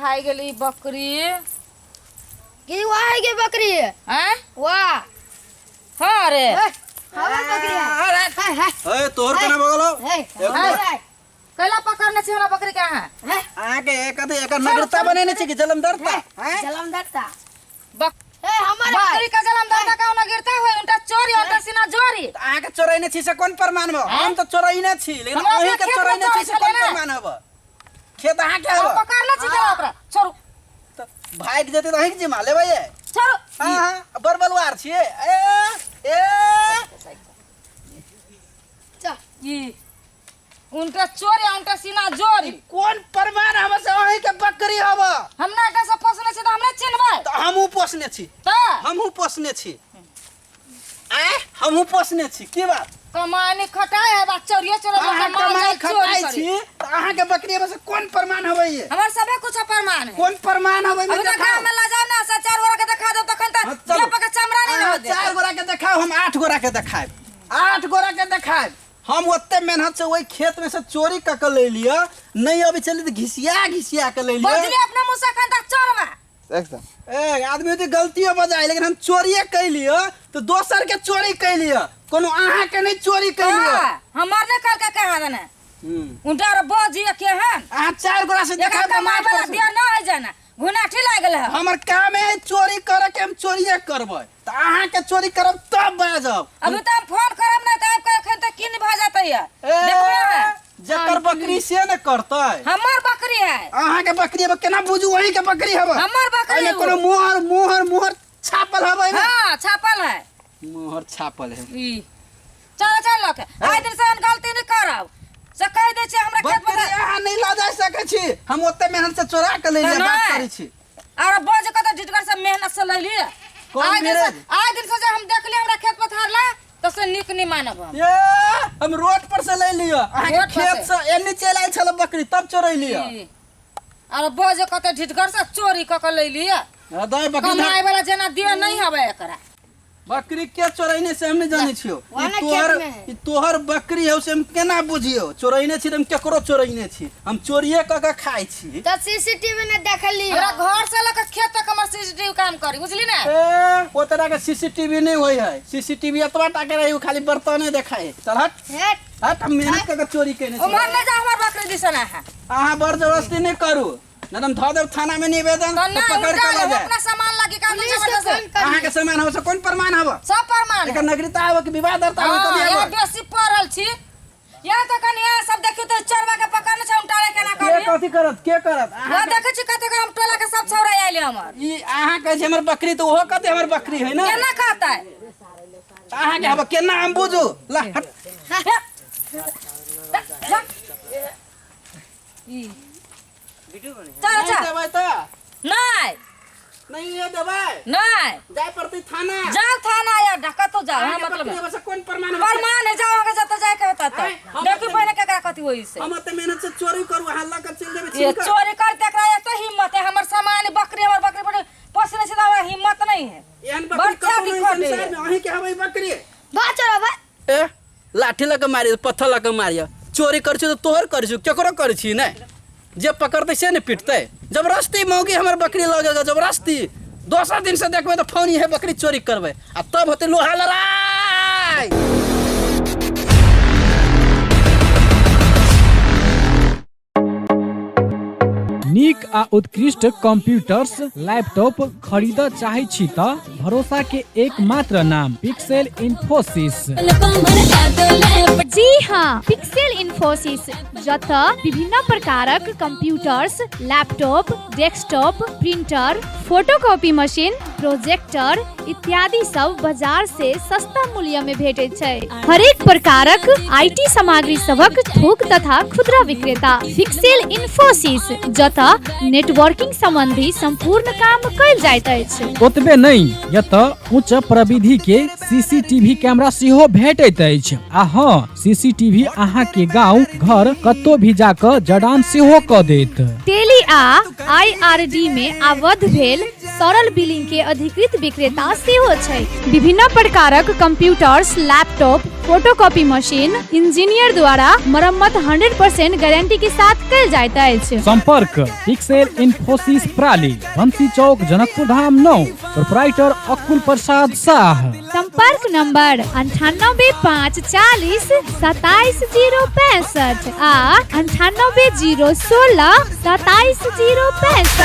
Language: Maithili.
भागि गेली बकरी। की वाह है के बकरी? हैं? वाह। हाँ रे। ए, हमर बकरी है। अरे है है। ए तोहर केना बगलो? है एक कैला पकड़ने छी हमरा बकरी के अहाँ? अहाँके एक अथी एकर नगरता बनेने छी कि जलमदरता? हैं? जलमदरता। बक ए हमर बकरी के जलम दाता का उना गिरता हुए उनटा चोरी उनटा सीना जोरी। तऽ अहाँके चोरैने छी से कोन प्रमाण हब? हम तऽ चोरैने छी लेकिन हमरा अहींके खेतमे चोरैने छी से चोरै कोन छलै ने। प्रमाण हब? खेत अहाँके हम हब? पकड़ले छी केला ओकरा। छोड़ू। तऽ भागि जेतै तऽ अहींके जिम्मा लेबै ये। छोड़ू। हाँ हाँ बड़ बलवार छियै। ए ए चल। ई उनटा चोरी उनटा सीना जोरी। कोन प्रमाण हब से अहींके बकरी हब? हमरा एकर से पोसने छी तऽ हमरा चिन्हबै। तऽ हमहूँ पोसने छी। तऽ हमहूँ पोसने छी। आँय हमहूँ पोसने छी की बात? कमानी खटाइ है बा चोरिये चोरे अहाँ कमाई खटाइ छी तऽ अहाँके बकरी हब से कोन प्रमाण हबै ये? हमर सबे कुछ प्रमाण है। कोन प्रमाण हबै? अभी तऽ गाँव में ला जाओ ना से चार गोरा के देखा दो तखन तऽ हाँ, चलू। देह पर के चमड़ा नहीं अहाँ रहत। चार गोरा के देखाउ हम 8 गोरा के देखायब। 8 गोरा के देखायब। हम ओते मेहनत से ओहि खेत में से चोरी कऽ के ले लिअ, नहीं अबै छलै तऽ घिसिया घिसिया के ले लिअ। बजली अपना मुँह से एखन तक चोरवा। ए आदमी होते गलतियो बजाय लेकिन हम चोरिए कैलिए तऽ दोसर के चोरी कैलिए, कोनो अहाँ के नहीं चोरी कैलिए। हाँ, हमर नहीं कल के कहा देने। उनटा और बजी के हन। अहाँ 4 गोरा से एकरा देखायब तऽ हम कमाए 8 वाला गोरा से। दिया ना है जाना। घुनाठी लागल है। हमर काम है चोरी करे के, हम चोरिए करबै तऽ अहाँ के चोरी करब तब बाजब। अभी तो हम फोन करब ना तऽ आबि के एखन तक की भऽ जेतै ये। ए, देखबै अहाँ। जकर बकरी से ने करतै। हमर बकरी है। अहाँ के बकरी हब केना बुझू वही के बकरी हब? हमर बकरी एहिमे हौ। कोनो मोहर मोहर मोहर छापल हब एहिमे? हाँ छापल है। मोहर छापल है। ई चल चल लके आइ दिन से हम गलती नहीं करब से कहि दै छी हमरा खेत बकरी पर। अहाँ नहीं लऽ जा सकै छी, हम ओते मेहनत से चोरा के ले लिअ बात नहि। करै छी। अरे बज के तऽ ढिटगर से मेहनत से ले लिअ। कोन आइ दिन से बिरेज? आइ दिन से जे हम देखली हमरा खेत पथार ला तऽ से नीक नहीं मानब हम। ए हम रोड पर से ले लिअ, अहाँ के रोड पर खेत से। से एन्नी चलि आयल छल बकरी तब चोरै लिअ। ई। अरे बज के तऽ ढिटगर से चोरी कऽ के ले लिअ। दे बकरी कमाए वाला जेना दिया नहीं हवे एकरा। बकरी के चोरैने से हम नहीं जानै छियौ। वहाँ ई ना तोहर खेत में है। ई तोहर बकरी हौ से हम केना बुझियौ? चोरैने छी तऽ हम केकरो चोरैने छी, हम चोरिए कऽ के खाइ छी। तऽ सीसीटीवी ने देखली। हमरा घर से लऽ के खेत तक हमर सीसीटीवी काम करी बुझली ना। ए ओ तरह के सीसीटीवी नहीं होय है, सीसीटीवी एतबा टा के रही, उ खाली बर्तने देखाय। चल हट हेट। हट, हम मेहनत कऽ के चोरी केने छी। उम्हर नहीं जा हमर बकरी दिसन अहाँ। अहाँ बड़ जबरदस्ती नहीं करू, नहीं तो हम धऽ देब थाना में निवेदन, तो तो ना पकड़ उल्टा के लऽ हम जाए। अपना सामान लागी का पुलिस के जबरदस्ती। फोन करी। अहाँ के सामान हब से कोन प्रमाण हब? सब प्रमाण एकर है। नगरीता हब कि विवाह दर्ता हब? हाँ, कभी यहाँ हब? बेसी पढ़ल छी। यहाँ तो कनी यहाँ सब देखियो तो चोरवा के पकड़ने छै, उल्टा केना के करी? कथी करत? के करत? वहाँ देखै छी कतेक हम टोला के सब छौड़ा आइले हमर। ई अहाँ कहै छी हमर बकरी तऽ ओहो कहतै हमर बकरी है ना? केना कहतै? तऽ अहाँ के हब केना हम बुझू? ला हट। हे। जा। ई। चल नहीं चल। देबै तऽ? नहीं। नहीं ये देबै? नहीं। जाय पड़तै थाना। जाओ थाना यार, ढका तो जाओ, हाँ, अहाँके मतलब बकरी है। हब से कोन प्रमाण हब? प्रमाण है, जाओ आगे जतऽ जाय के होता तो। आँय, हम देखू ओते पहिले केकरा कथी होई से। हम ओते मेहनत से चोरी करू, अहाँ लऽ कऽ चलि जेबै ये छीन कऽ। चोरी कर एकरा एते हिम्मत है, हमर सामान बकरी, हमर बकरी बड़ी पोसने छी तऽ हमरा हिम्मत नहीं है। एहन बकरी बड़ कतौ छाती नहीं खोटे संसार में, अहीं के हबै बकरी। बा चोरा बा। ए लाठी लऽ कऽ मारियो, पत्थर लऽ कऽ मारियो, चोरी करै छी तऽ तोहर करै छी, केकरो करै छी नहि, जे पकड़तै से ने पिटतै। जबरदस्ती मौगी हमर बकरी लऽ गेल जबरदस्ती, दोसर दिन से देखबै तऽ फोन इहे बकरी चोरी करबै आ तब होतै लोहा लड़ाइ। नीक आ उत्कृष्ट कंप्यूटर्स लैपटॉप खरीद चाहै छी त भरोसा के एकमात्र नाम पिक्सेल इन्फोसिस। जी हाँ, पिक्सेल इन्फोसिस, जतऽ विभिन्न प्रकारक computers, laptop, desktop, printer, photocopy machine, projector इत्यादि सब बाजार से सस्ता मूल्य में भेटैत छै। हरेक प्रकारक IT सामग्री सभक थोक तथा खुदरा विक्रेता पिक्सेल इन्फोसिस, जतऽ नेटवर्किंग संबंधी संपूर्ण काम कयल जाइत अछि। ओतबे नहि, एतऽ उच्च प्रविधि के सीसीटीवी कैमरा सेहो भेटैत अछि। आ हँ, सीसीटीवी अहाँ के गांव घर कतौ भी जाकऽ जड़ान सेहो कऽ देत। टेली आ आईआरडी में आबद्ध भेल तरल बिलिंग के अधिकृत विक्रेता सेहो छै। विभिन्न प्रकारक computers, laptop, photocopy machine engineer द्वारा मरम्मत 100% गारंटी के साथ कयल जाइत अछि। सम्पर्क पिक्सेल इन्फोसिस प्राली, बंसी चौक, जनकपुर धाम 9, प्रोपराइटर अकुल प्रसाद शाह। संपर्क नंबर 98 5 40 27 0 65 आ 98 0 16 27 0 65।